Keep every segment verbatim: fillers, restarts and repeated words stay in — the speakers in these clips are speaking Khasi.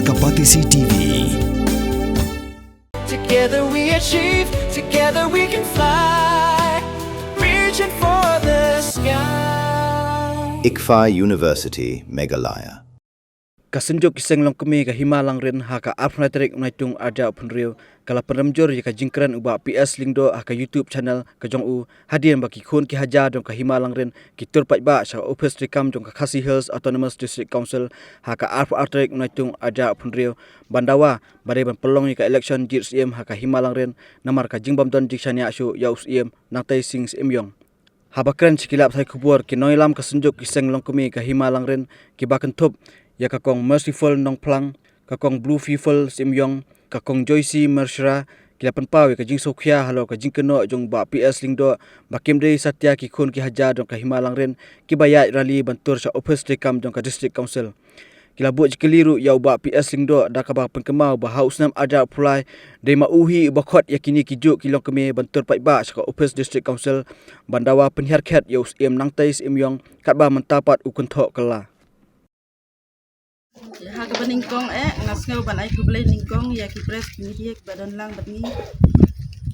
Ka Batesi T V. Together we achieve, together we can fly, reaching for the sky. ICFAI University, Meghalaya. Ka Synjuk ki Seng Longkmie ka Hima Langrin ha ka arphew lai tarik u Naitung arhajar arphew hynriew ka la pynrem jur ïa ka jingkren u Bah P S Lyngdoh ha ka YouTube channel ka jong u, hadien ba ki khun ki hajar jong ka Hima Langrin ki tur paidbah sha ka ophis treikam jong ka Khasi Hills Autonomous District Council ha ka arphew ar tarik u Naitung arhajar arphew hynriew ban dawa ba dei ban pynlong ïa ka election jied Syiem ha ka Hima Langrin namar ka jingbym don jingshaniah shuh ïa u Syiem Nangtei Sing Syiemiong. Haba kren sha ki lad pathai khubor, ki nongïalam ka Synjuk ki Seng Longkmie ka Hima Langrin kiba kynthup ïa ka Kong Merciful Nongphlang, ka Kong Blue Feeful Syiemiong, ka Kong Joyce Mershra, ki la pynpaw ïa ka jingsngewkhia halor ka jingkynnoh jong u Bah P S Lyngdoh ba kim dei satia ki khun ki hajar jong ka Hima Langrin kiba ïaid rally ban tur sha ophis treikam jong ka District Council. Ki la buh jingkylli ruh ïa u Bah P S Lyngdoh da kaba pynkynmaw ba ha u snem arhajar arphew lai dei ma u hi uba khot ïa kine ki juh ki longkmie ban tur paidbah sha ka ophis District Council ban dawa pynhiar khet ïa u Syiem Nangtei Syiemiong katba mynta pat u kynthoh kylla. Ha kaba nyngkong eh nga sngew ban ai khublei nyngkong ïa ki press media kiba don lang bad ngi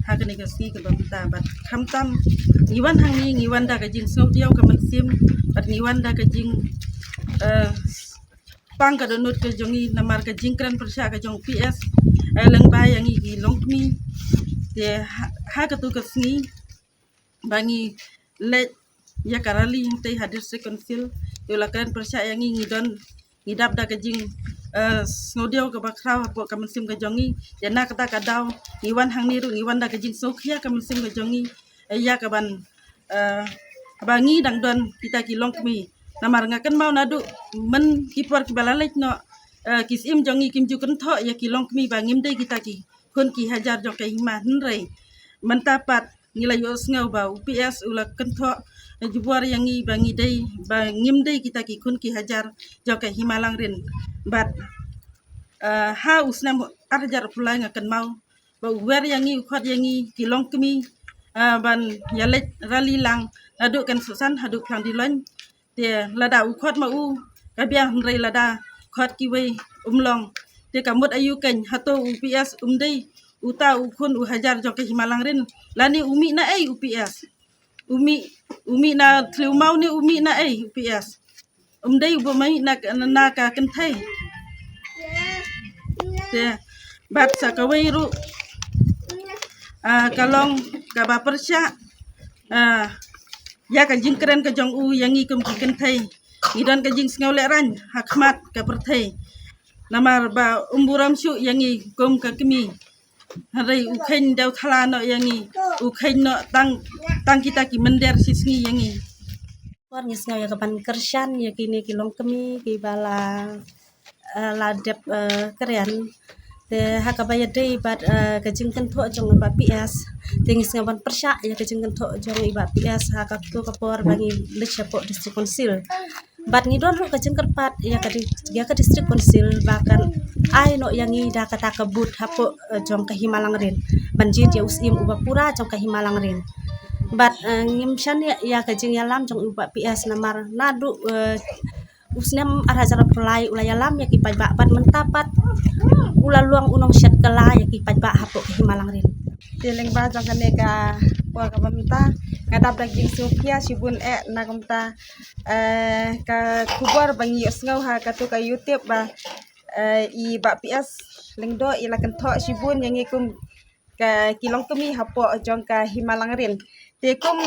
ha kane ka sngi kaba mynta, bad khamtam ngi wan hangne ngi wan da ka jingsngewdiaw ka mynsiem bad ngi wan da ka jing, eh, pang ka dohnud ka jong ngi namar ka jingkren pyrshah ka jong P S, eh, lyngba ïa ngi ki longkmie. Te ha, ha katu ka sngi ba ngi leit ïa ka rally hangtei ha District Council, te u la kren pyrshah ïa ngi, ngi don, ngi dap da ka jing, eh, sngewdiaw kaba khraw hapoh ka mynsiem ka jong ngi. Ïa na kata ka daw ngi wan hangne ruh ngi wan da ka jingsngewkhia ka mynsiem ka jong ngi, eh, ïa kaban, eh, ba ngi dang don kita ki longkmie. Namar nga kynmaw naduh myn ki por kiba la leit noh, eh, ki syiem jong ngi kim ju kynthoh ïa ki longkmie ba ngim dei kita ki khun ki hajar jong ka Hima, hynrei mynta pat ngi la ïohsngew ba u P S u la kynthoh, eh, jubor ïa ngi ba ngi dei, ba ngim dei kita ki khun ki hajar jong ka Hima Langrin. Bad, eh, ha u snem arhajar arphew lai nga kynmaw ba u wer ïa ngi, u khot ïa ngi ki longkmie, ah, ban ïa leit rally lang naduh Kynsuhsan haduh Phlang Diloin. Te lada u khot ma u ka biang, hynrei lada khot kiwei um long. Te ka mut aïu keiñ, hato u P S um dei uta u khun u hajar jong ka Hima Langrin? Lane u mih na ei u P S? U mih, u mih na thliew maw ne u mih na ei u P S? Um dei uba mih na, na, na ka kynthei. Te bad sa kawei ruh, ah, ka long kaba pyrshah, ah, ïa ka jingkren ka jong u ïa ngi kum ki kynthei. Ngi don ka jingsngewlehraiñ ha khmat ka pyrthei namar ba um burom shuh ïa ngi kum ka kmie. Hynrei u kheiñ dewthala noh ïa ngi, u kheiñ noh tang, tang kita ki mynder shisngi ïa ngi. Por ngi sngew ïa kaban kyrshan ïa kine ki longkmie kiba la, eh, la dep, eh, kren. Te ha kaba ïadei bad, eh, ka jingkynthoh jong i Bah P S, te ngi sngew ban pyrshah ïa ka jingkynthoh jong i Bah P S ha kato ka por ba ngi leit shapoh District Council. Bad ngi don ruh ka jingkyrpad ïa ka di-, ïa ka District Council ba kan ai noh ïa ngi da kata ka booth hapoh, eh, jong ka Hima Langrin ban jied ïa u Syiem uba pura jong ka Hima Langrin. Bad, eh, ngim shaniah ïa ka jingïalam jong u Bah P S namar naduh, eh, u snem arhajar arphew lai u la ïalam ïa ki paidbah bad mynta pat u la long u nongshet kylla ïa ki paidbah hapoh ka Hima Langrin. Te lyngba jong kane ka por kaba mynta nga dap da ka jingsngewkhia shibun eh na kumta, eh, ka khubor ba ngi ïohsngew ha kato ka YouTube ba, eh, i Bah P S Lyngdoh i la kynthoh shibun ïa ngi kum ka, ki longkmie hapoh jong ka Hima Langrin. Te kum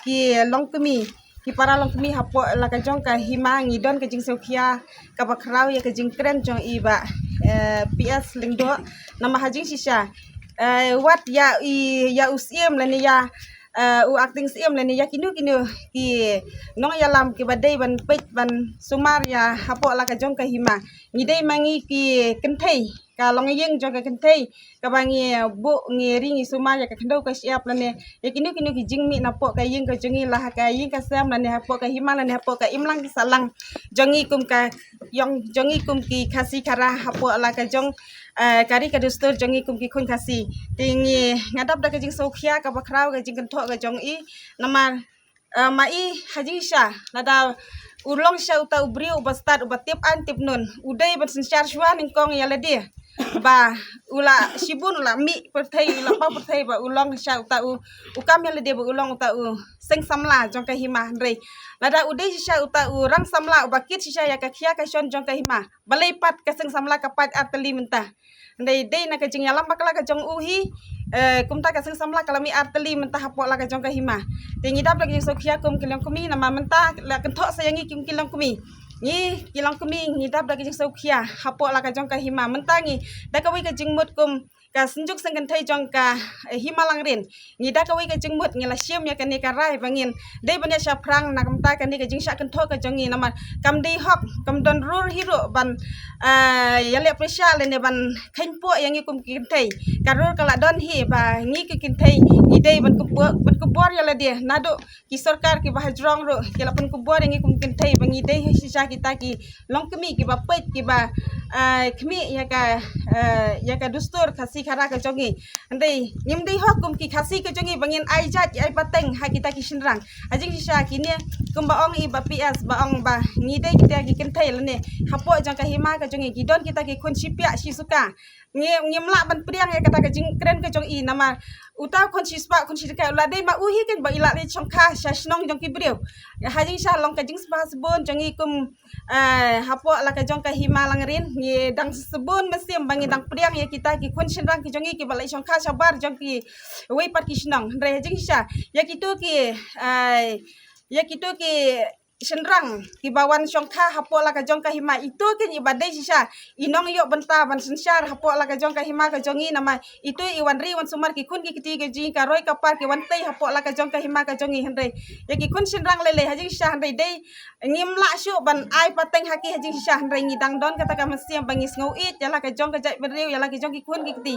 ki longkmie, ki para longkmie hapoh la ka jong ka Hima ngi don ka jingsngewkhia kaba khraw ïa ka jingkren jong i Bah, eh, P S Lyngdoh. Namar ha jingshisha, eh, wat ïa i, ïa u Syiem lane ïa, eh, u acting Syiem lane ïa kino kino ki nongïalam kiba dei ban peit ban sumar ïa hapoh la ka jong ka Hima. Ngi dei ma ngi ki kynthei, ka longïing jong ka kynthei kaba ngi buh, ngi ri, ngi sumar ïa ka khyndew ka shyiap lane ïa kino kino ki jingmih napoh ka ïing ka jong ngi, la ha ka ïing ka sem lane hapoh ka Hima lane hapoh ka imlang ka sahlang jong ngi kum ka ïong jong ngi kum ki Khasi Khara hapoh la ka jong, eh, ka ri ka dustur jong ngi kum ki khun Khasi. Te ngi, nga dap da ka jingsngewkhia kaba khraw ka jingkynthoh ka jong i namar, eh, ma i ha jingshisha lada u long shisha uta u briew uba stad, uba tip aiñ tip nun. U dei ban synshar shuwa nyngkong ïa lade ba u la shibun, u la mih pyrthei, u la paw pyrthei ba u long shisha uta u, u kam ïa lade ba u long uta u seng samla jong ka hima. Hynrei lada u dei shisha uta u rang samla uba kit shisha ïa ka khia ka shon jong ka hima, balei pat ka seng samla ka pait ar tylli mynta? Hynrei dei na ka jingïalam bakla ka jong u hi, eh, kumta ka seng samla ka la mih ar tylli mynta hapoh la ka jong ka hima. Te ngi dap da ka jingsngewkhia kum ki longkmie, namar mynta la kynthoh sa ïa ngi kum ki longkmie. Ngi ki longkmie ngi dap da ka jingsngewkhia hapoh la ka jong ka hima. Mynta ngi da kawei ka jingmut kum ka Synjuk Seng Kynthei jong ka, eh, Hima Langrin, ngi da kawei ka jingmut, ngi la shim ïa kane ka rai ba ngin dei ban ïa shaphrang na ka bynta kane ka jingshah kynthoh ka jong ngi, namar kam dei hok, kam don rur hi ruh ban, eh, ïaleh pyrshah lane ban kheiñpoh ïa ngi kum ki kynthei. Ka rur ka la don hi ba ngi ki kynthei ngi dei ban kynpoh, ban kynpoh ïa lade, naduh ki sorkar kiba hajrong ruh ki la pynkupbor ïa ngi kum kynthei ba ngi dei shisha kita ki longkmie kiba peit, kiba, ah, khmih ïa ka, ah, ïa ka dustur Khasi Khara ka jong ngi. Hynrei ngim dei hok kum ki Khasi ka jong ngi ba ngin ai jait ai pateng ha kita ki shynrang. Ha jingshisha kine kumba ong i Bah P S ba ong ba ngi dei kita ki kynthei lane hapoh jong ka hima ka jong ngi ki don kita ki khun shipiah shisuka. Ngi, ngim lah ban pdiang ïa kata ka jingkren ka jong i, namar uta u khun shispah khun shiteng u la dei ma u hi ken ba i la leit shongkha sha shnong jong ki briew. Ha jingshisha long ka jingsngewbha sbun jong i kum, eh, hapoh la ka jong ka Hima Langrin, ngi dang sbun mynsiem ba ngi dang pdiang ïa kita ki khun shynrang ki jong i kiba leit shongkha shabar jong kiwei pat ki shnong. Hynrei ha jingshisha ïa kito ki, eh, ïa kito ki shynrang kiba wan shongkha hapoh la ka jong ka hima, ito ken iba dei shisha i nongïoh bynta ban synshar hapoh la ka jong ka hima ka jong i, namar ito i wan ri wan sumar ki khun ki kti ka jong i, ka roi ka par ki wan tei hapoh la ka jong ka hima ka jong i. Hynrei ïa ki khun shynrang lei lei ha jingshisha hynrei dei ngim lah shuh ban ai pateng ha ki ha jingshisha, hynrei ngi dang don kata ka mynsiem ba ngi sngew ïeit ïa la ka jong ka jaitbynriew, ïa la ka jong ki khun ki kti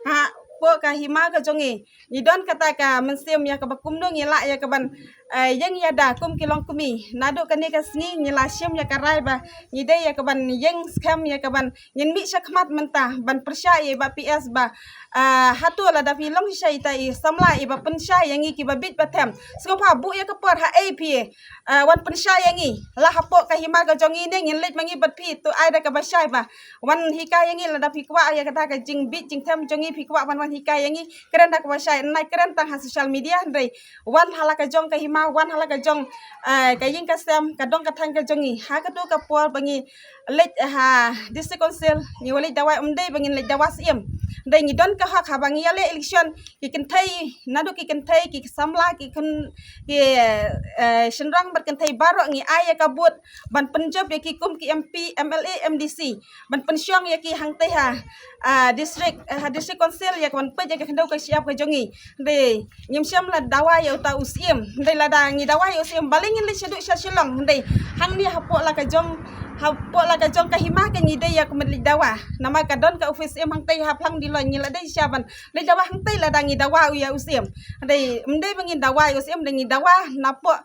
hapoh ka hima ka jong i. Ngi don kata ka mynsiem ïa kaba kumno ngi lah ïa kaban, eh, ïeng ïada kum ki longkmie. Naduh kane ka sngi ngi la shim ïa ka rai ba ngi dei ïa kaban ïeng skhem ïa kaban ngin mih shakhmat mynta ban pyrshah ïa i Bah P S ba, ah, hato lada phi long shisha ita i samla iba pynshai ïa ngi kiba bit ba them, sngewbha buh ïa ka por ha ei phi, ah, wan pynshai ïa ngi. La hapoh ka hima ka jong ngi ne ngin leit ma ngi bad phi, to ai da kaba shai ba wan hikai ïa ngi, lada phi kwah ïa kata ka jingbit jingthem jong ngi phi kwah ban wan hikai ïa ngi, kren da kaba shai, nai kren tang ha social media, hynrei wan ha la ka jong ka hima, wan ha la ka jong, eh, ka ïing ka sem, ka dong ka thaiñ ka jong ngi. Ha kato ka por ba ngi leit ha District Council ngi wa leit dawa, ym dei ba ngin leit dawa Syiem. Hynrei ngi don ka hok haba ngi ïaleh election, ki kynthei, naduh ki kynthei, ki samla, ki khun, ki, eh, shynrang bad kynthei baroh ngi ai ïa ka vote ban pynjop ïa ki kum ki M P, M L A, M D C, ban pynshong ïa ki hangtei ha, ah, district, eh, ha District Council ïa kaban peit ïa ka khyndew ka shyiap ka jong ngi. Hynrei ngim shym la dawa ïa uta u Syiem. Hynrei lada ngi dawa ïa u Syiem balei ngin leit shaduh sha Shillong. Hynrei hangne hapoh la ka jong, hapoh la ka jong ka hima ka ngi dei ïa ka ban leit dawa, namar ka don ka office Syiem hangtei ha phlang Diloi, ngi la dei sha ban leit dawa hangtei lada ngi dawa ïa u Syiem. Hynrei ym dei ba ngin dawa ïa u Syiem, dei ngi dawa napoh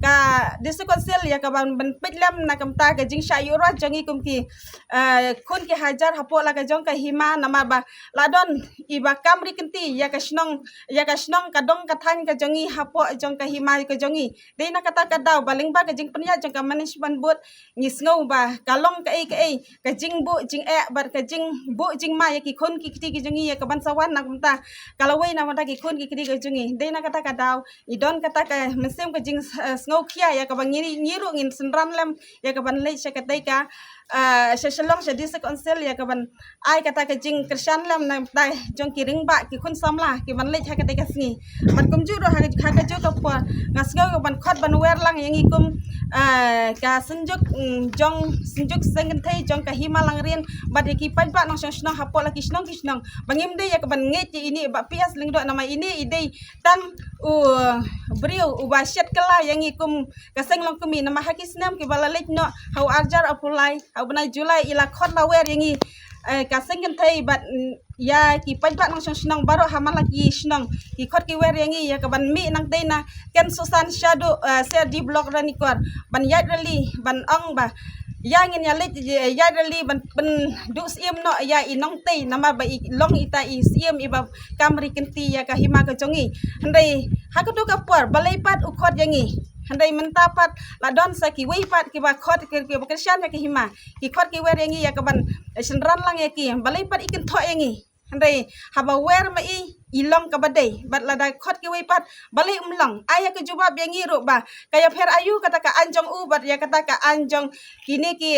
ka District Council ïa kaban ban peit lem na ka bynta ka jingshah ïuh rwai jong ngi kum ki, eh, khun ki hajar hapoh la ka jong ka hima, namar ba la don iba kam ri kynti ïa ka shnong, ïa ka shnong, ka dong ka thaiñ ka jong ngi hapoh jong ka hima ka jong ngi. Dei na kata ka daw ba lyngba ka jingpynïaid jong ka management board ngi sngew ba ka long kaei kaei ka jingbuh jingeh bad ka jingbuh jingma ïa ki khun ki kti ki jong ngi ïa kaban sa wan na ka bynta ka lawei na ka bynta ki khun ki kti ki jong ngi. Dei na kata ka daw ngi don kata ka mynsiem ka jing, eh, sngewkhia ïa kaba ngi, ngi ruh ngin synran lem ïa kaban leit sha katei ka, ah, sha Shillong sha District Council ïa kaban ai kata ka jingkyrshan lem na ka bynta jong ki rangbah ki khun samla kiban leit ha katei ka sngi. Bad kumjuh ruh ha ka, ha kajuh ka por nga sngew kaban khot ban wer lang ïa ngi kum, ah, ka Synjuk, mm, jong Synjuk Seng Kynthei jong ka Hima Langrin bad ïa ki paidbah nongshong shnong hapoh la ki shnong ki shnong ba ngim dei ïa kaban ngeit ïa ine i Bah P S Lyngdoh, namar ine i dei tang u briew uba shet kylla ïa ngi kum ka seng longkmie, namar ha ki snem kiba la leit noh ha u arhajar arphew lai ha u bnai July i la khot la wer ïa ngi, eh, ka Seng Kynthei bad, mm, ïa ki paidbah nongshong shnong baroh ha man la ki shnong ki khot ki wer ïa ngi ïa kaban mih nangtei na Ken Susan shaduh, eh, C R D Block Ranikor ban ïaid rally ban ong ba ïa ngin ïa leit, eh, ïaid rally ban pynduh Syiem noh ïa i Nongtei, namar ba i long ita i Syiem iba kam ri kynti ïa ka hima ka jong ngi. Hynrei ha kato ka por balei pat u khot ïa ngi? Hynrei mynta pat la don sa kiwei pat kiba khot ki, kiba kyrshan ïa ka hima. Ki khot ki wer ïa ngi ïa kaban, eh, shynran lang ïa ki. Balei pat i kynthoh ïa ngi. Hynrei haba wer ma i, i long kaba dei. Bad lada khot kiwei pat, balei um long. Ai ïa ka jubab ïa ngi ruh ba ka ïapher aïu kata ka aiñ jong u bad ïa kata ka aiñ jong kine ki,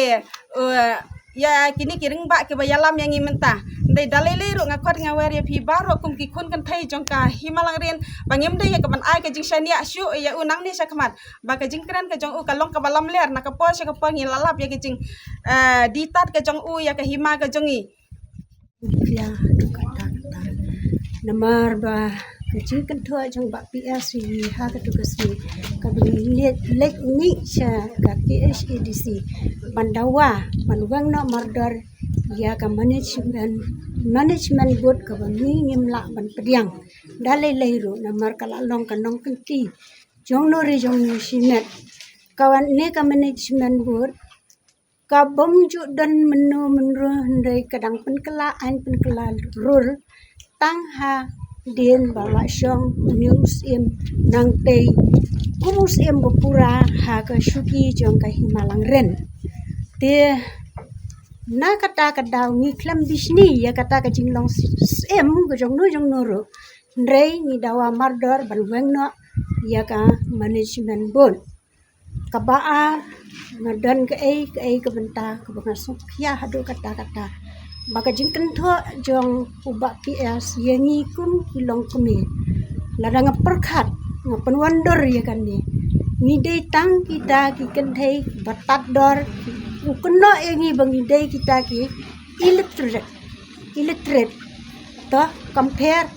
eh, ïa kine ki rangbah kiba ïalam ïa ngi mynta. Hynrei da lei lei ruh nga khot nga wer ïa phi baroh kum ki khun kynthei jong ka hima Langrin ba ngim dei ïa kaban ai ka jingshaniah shuh ïa u nangne sha khmat. Ba ka jingkren ka jong u ka long kaba lamler, na ka por sha ka por ngi la lap ïa ka jing, eh, dih tad ka jong u ïa ka hima ka jong ngi. Ïa, tu kata kata. Namar ba ka jingkynthoh jong Bah P S hi ha katu ka sngi kaba ngi leit, leit mih sha ka K H A D C ban dawa ban weng noh mardor ïa ka management, management board kaba ngi ngim lah ban pdiang da lei lei ruh, namar ka la long ka nongkynti jong no re jong no shimet. Kane ka management board ka bym ju don mynno mynro, hynrei ka dang pynkylla aiñ pynkylla rule tang hadien ba la shong une u syiem, nangtei kum u syiem ba pura ha ka shuki jong ka hima Langrin. Te na kata ka daw ngi khlem bishni ïa kata ka jinglong syiem ka jong no jong no ruh, hynrei ngi dawa mardor ban weng noh ïa ka management board. Kaba ar, nga don kaei kaei ka bynta kaba nga sngewkhia haduh katta katta ba ka jingkynthoh jong u Bah P S ïa ngi kum ki longkmie. Lada nga pyrkhat, nga pynwandur ïa kane, ngi dei tang kita ki kynthei ba tad dor, u kynnoh ïa ngi ba ngi dei kita ki illiterate, illiterate, to compare.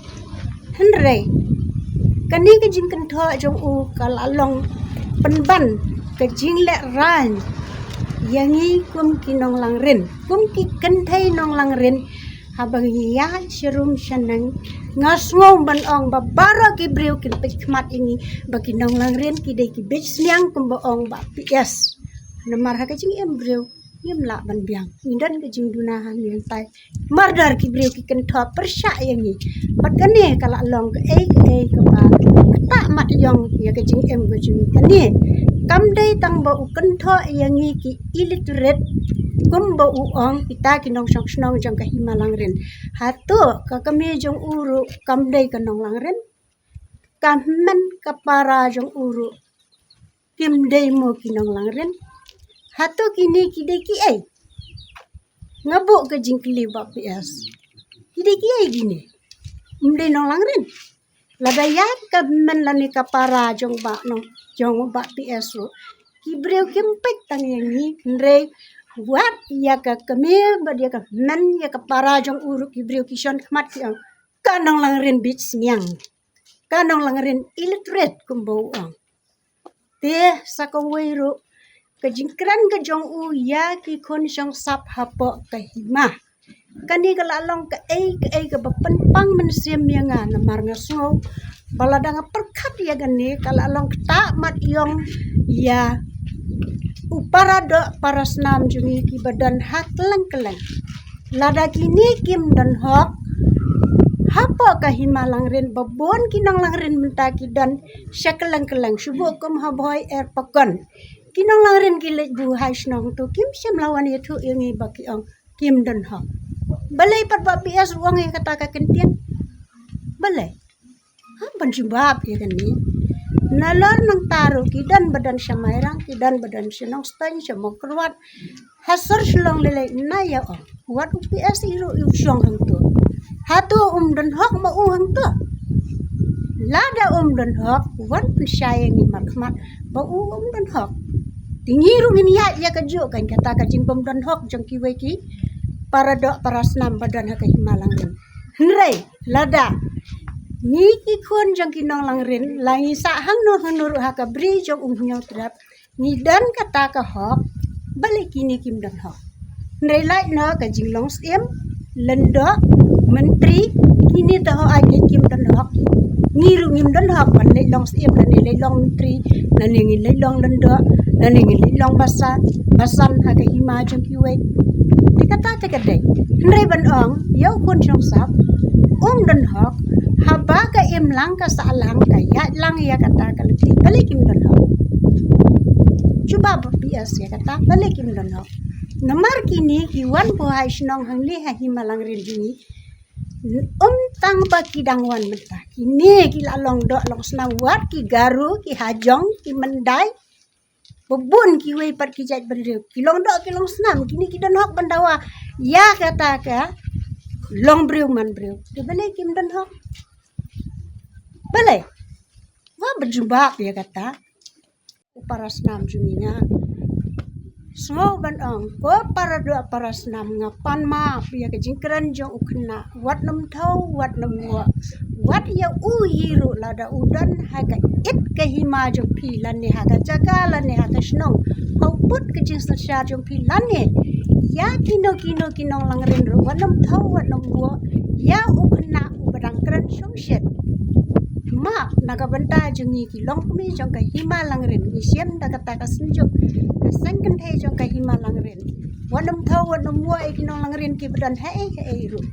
Hynrei kane ka jingkynthoh jong u ka la long pynban ka jinglehrain ïa ngi kum ki nong Langrin, kum ki kynthei nong Langrin. Haba ngi ïaid sharum shaneng, nga sngew ban ong ba baroh ki briew kin peit khmat ïa ngi ba ki nong Langrin ki dei ki beit sniang kumba ong Bah P S. Namar ha ka jingim briew ngim lah ban biang. Ngi don ka jingduna ha ngi hangtai. Mardor ki briew ki kynthoh pyrshah ïa ngi. Bad kane ka la long kaei kaei kaba ktah mat ïong ïa ka jingim ka jong ngi. Kane kam dei tang ba u kynthoh ïa ngi ki illiterate kumba u ong kita ki nongshong shnong jong ka hima Langrin. Hato ka kmie jong u ruh kam dei ka nong Langrin? Ka hynmen ka para jong u ruh kim dei mo ki nong Langrin? Hato kine ki dei kiei? Nga buh ka jingkylli Bah P S. Ki dei kiei kine? Ym dei nong Langrin. Lada ïa ka hynmen lane ka para jong Bah nong, jong Bah P S ruh, ki briew kim peit tang ïa ngi, hynrei wat ïa ka kmie bad ïa ka hynmen ïa ka para jong u ruh ki briew ki shon khmat ki ong, ka nong Langrin beit sniang, ka nong Langrin illiterate kumba u ong. Te sa kawei ruh ka jingkren ka jong u ïa ki khun shong sap hapoh ka hima. Kane ka la long kaei kaei kaba pynpang mynsiem ïa nga, namar nga sngew ba lada nga pyrkhat ïa kane ka la long ktah mat ïong ïa u para doh para snam jong ngi kiba don ha kylleng kylleng. Lada kine kim don hok hapoh ka hima Langrin, ba bun ki nong Langrin mynta ki don sha kylleng kylleng, shu buh kum ha Bhoi Erpakon. Ki nong Langrin ki leit buh ha shnong to, kim shym la wan ïathuh ïa ngi ba ki ong kim don hok. Balei pat Bah P S u ong ïa kata ka kyntien? Balei? Ha, ban jubab ïa kane. Nalor nangta ruh ki don ba don sha Mairang, ki don ba don sha Nongstoiñ, sha Mawkyrwat, ha sor Shillong lei lei, na ïa ong, wat u P S i ruh u shong hangto. Hato um don hok ma u hangto? Lada um don hok, wat pynshai ïa ngi markhmat ba u um don hok. Te ngi ruh ngin ïaid ïa kajuh kan kata ka jingbym don hok jong kiwei ki para doh para snam ba don ha ka hima Langrin. Hynrei lada ngi ki khun jong ki nong Langrin la ngi sah hangno hangno ruh ha ka bri jong u Hynñiewtrep, ngi don kata ka hok, balei kine kim don hok? Hynrei lait noh ka jinglong syiem, lyngdoh, myntri, kine te hok ai kim don hok. Ngi ruh ngim don hok ban leit long syiem lane leit long myntri lane ngin leit long lyngdoh lane ngin leit long basa, basan ha ka hima jong kiwei. Te kata te ka dei. Hynrei ban ong ïa u khun shong sap um don hok, haba ka im lang ka sah lang ka ïaid lang ïa kata ka lynti, balei kim don hok? jubab ba P S ïa kata, balei kim don hok. Namar kine ki wan buh ha shnong hangne ha Hima Langrin jong ngi. Um tang ba ki dang wan mynta. Kine ki la long doh long snam wat ki Garo, ki Hajong, ki Myndai. Ba bun kiwei pat ki jait bynriew. Ki long doh ki long snam, kine ki don hok ban dawa ïa kata ka long briew man briew. Te balei kim don hok. Balei. Wat ba jubab ïa kata. U para snam jong ngi nga sngew ban ong, ko para doh para snam, nga pan map ïa ka jingkren jong u khynnah, wat nym thaw, wat nym woh, wat ïa u hi ruh lada u don ha ka it ka hima jong phi lane ha ka jaka lane ha ka shnong, ha u pud ka jingsynshar jong phi lane ïa kino kino ki nong Langrin ruh, wat nym thaw, wat nym woh ïa u khynnah uba dang kren shongshit. Map na ka bynta jong ngi ki longkmie jong ka Hima Langrin, ngi shem da kata ka synjuk ka seng kynthei jong ka Hima Langrin. Wat nym thaw, wat nym woh ïa ki nong Langrin kiba don haei haei ruh.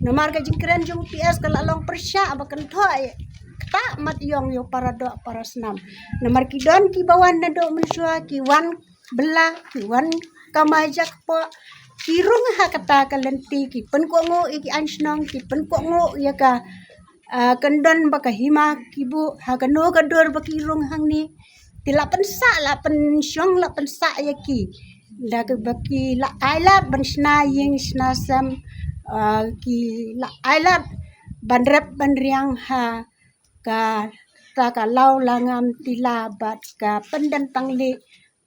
Namar ka jingkren jong P S ka la long pyrshah ba kynthoh ïa kata mat ïong ïa u para doh para snam. Namar ki don kiba wan naduh mynshuwa, ki wan bylla, ki wan kamai jakpoh, ki rung ha kata ka lynti, ki pynkohnguh ïa ki aiñ shnong, ki pynkohnguh ïa ka, ah, kyndon ba ka hima ki buh, ha kano ka dur ba ki rung hangne. Te la pynsah, la pynshong, la pynsah ïa ki. Da kaba ki la ailad ban shna ïing shna sem, ah, ki la ailad ban rep ban riang ha kata ka law langam tila bad ka pyndem tang lieh.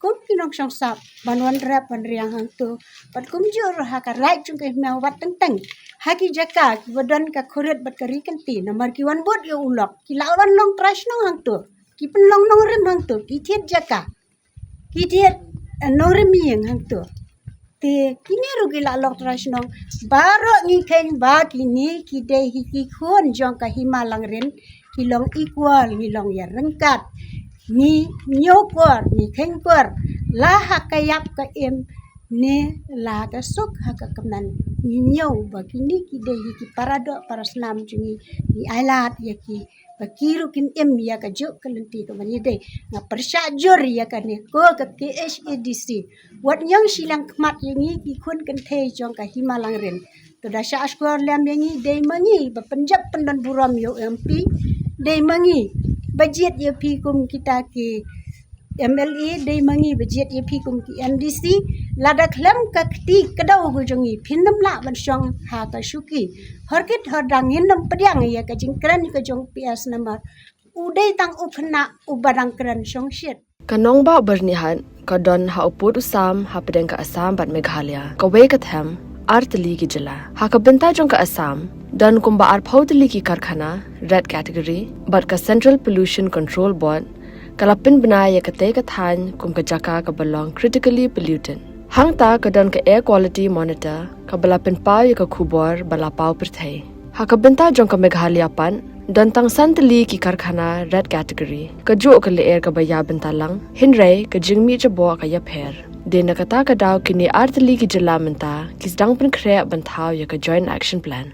Kum ki nongshong sap ban wan rep ban riang hangto. Bad kumjuh ruh ha ka raid jong ka hima wat teng teng. Ha ki jaka kiba don ka khurit bad ka ri kynti namar ki wan bud ïa u lok. Ki la wan long trai shnong hangto. Ki pynlong nongrim hangto. Ki thied jaka. Ki thied, eh, nongrim ïing hangto. Te kine ruh ki la long trai shnong. Baroh ngi kheiñ ba kine ki dei hi ki khun jong ka Hima Langrin, ki long equal, ngi long ïaryngkat. Ngi ñiewkor, ngi kheiñkor. La ha ka ïap ka im ne la ka suk ha ka kmen. Ngi ñiew ba kine ki dei hi ki para doh para snam jong ngi, ngi ailad ïa ki. Ba ki ruh kin im ïa kajuh ka lynti kaba ngi dei. Nga pyrshah jur ïa kane ko ka K H A D C. Wat ñiang shiliang khmat ïa ngi ki khun kynthei jong ka Hima Langrin. To da shah shkor lem ïa ngi, dei ma ngi ba pynjop pyndon burom ïa u M P. Dei ma ngi ba jied ïa phi kum kita ki M L A, dei ma ngi ba jied ïa phi kum ki M D C. Lada khlem ka kti kdaw ka jong ngi phin nym lah ban shong ha ka shuki. Hor kit hor dang ngin nym pdiang ïa ka jingkren ka jong P S namar u dei tang u khynnah uba dang kren shongshit. Ka nongbah Byrnihat ka don ha u pud u sam hapdeng ka Assam bad Meghalaya, kawei ka them ar tylli ki jylla. Ha ka bynta jong ka Assam don kumba arphew tylli ki karkhana red category bad ka Central Pollution Control Board ka la pynbna ïa katei ka thaiñ kum ka jaka kaba long critically polluted. Hangta ka don ka Air Quality Monitor kaba la pynpaw ïa ka khubor ba la paw pyrthei. Ha ka bynta jong ka Meghalaya pat don tang san tylli ki karkhana red category. Kajuh ka lyer kaba ïa bynta lang, hynrei ka jingmih jaboh ka ïapher. Dei na kata ka daw kine ar tylli ki jylla mynta ki sdang pynkhreh ban thaw ïa ka Joint Action Plan.